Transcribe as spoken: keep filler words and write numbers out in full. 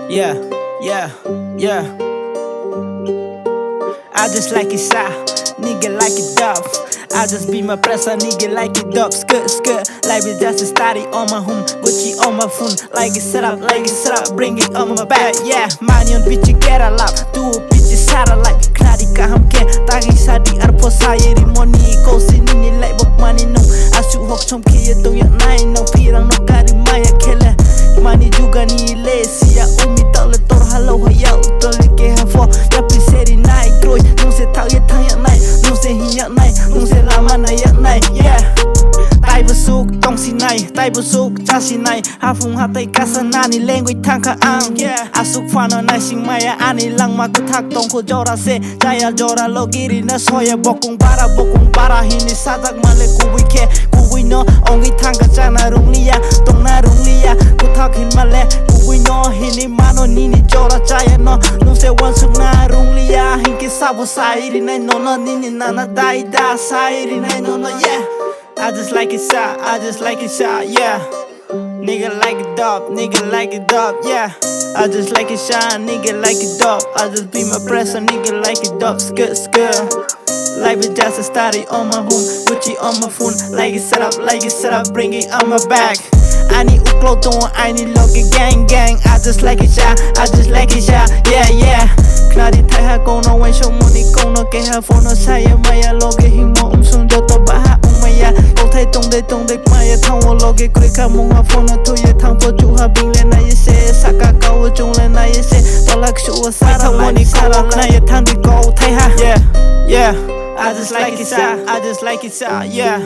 Yeah, yeah, yeah. I just like it shy, nigga like it tough. I just be my pressure, nigga like it dope. Skirt, skirt, life is just a study on my home. Gucci on my phone, like it set up, like it set up, bring it on my back. Yeah, money on bitch, you get a lot. Tu bitch, sara like, khadi kaham ke, tagi sadi ar posayeri money, ko sini ni like bok money no. Asu hok chom ke ye tong ya nai no, pirang no kari maya khele. Money juga ni le, siya umi tale tor halo hayal, tole ke ha fo, ya piseri nai kroi, nung se thang ye thang ya nai, nung se hin ya nai, nung se lama nai ya nai, yeah. Tai busuk tong si nai, tai busuk cha si nai, hafung hatai kasa nani lengwi thangkha ang, yeah. Asuk fano naising maya ani langma kwthak tongkho jora se, chaya jora logiri na soya bokung bara, bokung bara hini sajak male kubui khe, kubui no ongwi thangkha chana rungliya, tongna rungliya, kwthak hin male kubui no hini mano nini jora chaya no, nung se wansuk na rungliya, hinke sabo sai rinai nono nini nana dai da sai rinai nono, yeah. I just like it shy, I just like it shy, yeah. Nigga like it dope, nigga like it dope, yeah. I just like it shy, nigga like it dope. I just be my pressure, nigga like it dope, skirt, skirt. Life is just a study on my home, Gucci on my phone, like it set up, like it set up, bring it on my back. Ani uklo tongo, ani loge gang gang. I just like it shy, I just like it shy, yeah, yeah. Khnari thaiha kono waisok muni kono keha phono saya maya loge himo umsung joto baha umaya. Kothai tongde tongde maya thango loge kroi kha mungha phono thuye thangpo chuha bingle nai se saka kao chungle nai se tolak suo sara mani sara nai thandi ko thaiha, yeah, yeah. I just like it shy, I just like it shy, yeah.